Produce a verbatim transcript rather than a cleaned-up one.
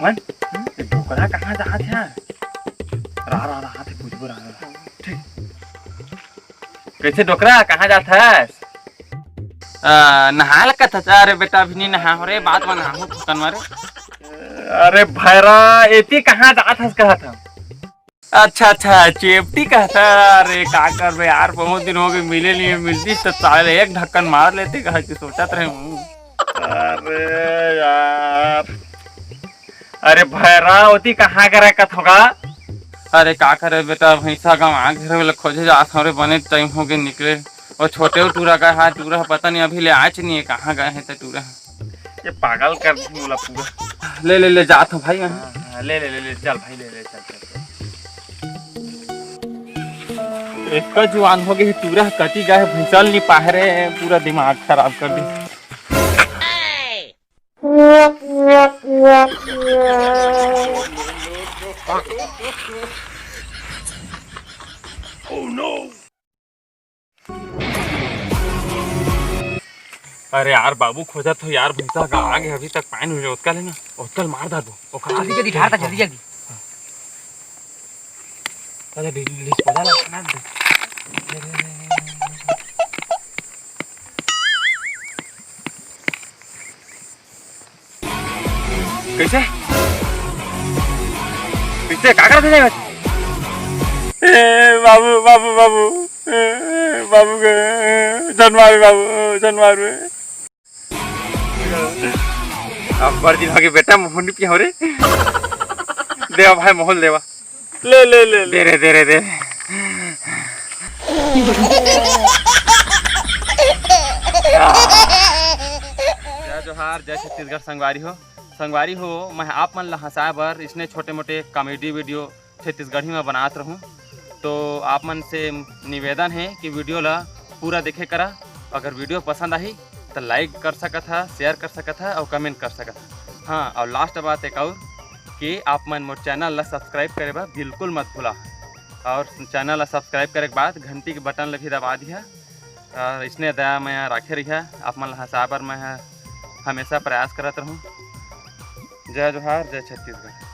मन, ये डोकरा कहाँ जात हे? रा, रा, रा, आथे, पूछबो, रा, रा, रा। ठीक। कैसे डोकरा, कहाँ जात हस? आ, नहा लगत हस? अरे बेटा, अभी नहीं नहा हो रे, बाद में नहाहूँ थकन मारे। अरे भैरा, एती कहाँ जात हस कहत हँव। अच्छा, अच्छा, चेपटी कहत हस। अरे का करबे यार, बहुत दिन हो गए मिले नहीं, मिलती तो साले एक ढक्कन मार लेते कह के सोचत रहे हूँ। अरे यार, अरे भैरा, ओती कहाँ करे कथों गा? अरे का करे बेटा, भैंसा गंवा गे हरे, ओला खोजे जात हँव रे, बने टाइम हो गए निकले। वो छोटे टूरा का हा, टूरा पता नहीं अभी ले आच नहीं है, कहाँ गए हैं ते टूरा। ये पागल कर दी मोला पूरा। ले, ले, ले, जात हँव भाई मैं। हाँ, हाँ, ले, ले, ले, ले, चल भाई, ले, ले, चल, चल, चल। इसका जुआन हो गई, टूरा कती गए, भैंसा ल नहीं पाहे रे, पूरा दिमाग खराब कर दी। अरे यार बाबू, खोजत हँव यार, भैंसा गंवा गे, अभी तक पाए नहीं हे। ओतका ले ना, ओतका ल मार डारबो। ओकर जल्दी, जल्दी, ढार दा, जल्दी, जल्दी। अरे, ले, ले, ले, ले, ले। कैसे? कैसे? का करत हे? ए, बाबू, बाबू, बाबू। ए, बाबू के, झन मारबे बाबू, झन मारबे। अब्बड़ दिन हो गए बेटा, मोहन नहीं पिया हो रे। देवा भाई, मोहन देवा। ले, ले, ले, ले। दे रे, दे रे, दे रे। जय जोहार, जय छत्तीसगढ़ संगवारी हो। संगवारी हो, मैं आप मन ला हंसाए बर इसने छोटे मोटे comedy video छत्तीसगढ़ी में बनात रहूं। तो आप मन से निवेदन है कि video ला पूरा देखे करा। अगर video पसंद आही तो like कर सकत हा, share कर सकत हा और comment कर सकत हा। हाँ, और last बात एक और कि आप मन मोर channel ला subscribe करे बर बिल्कुल मत भूला, और channel ला subscribe करे के बाद घंटी के button ला भी दबा दिहा। और इसने दया मया राखे रहिहा, आप मन ला हंसाए बर मैं ह हमेशा प्रयास करत रहूं। जय जोहार, जय छत्तीसगढ़।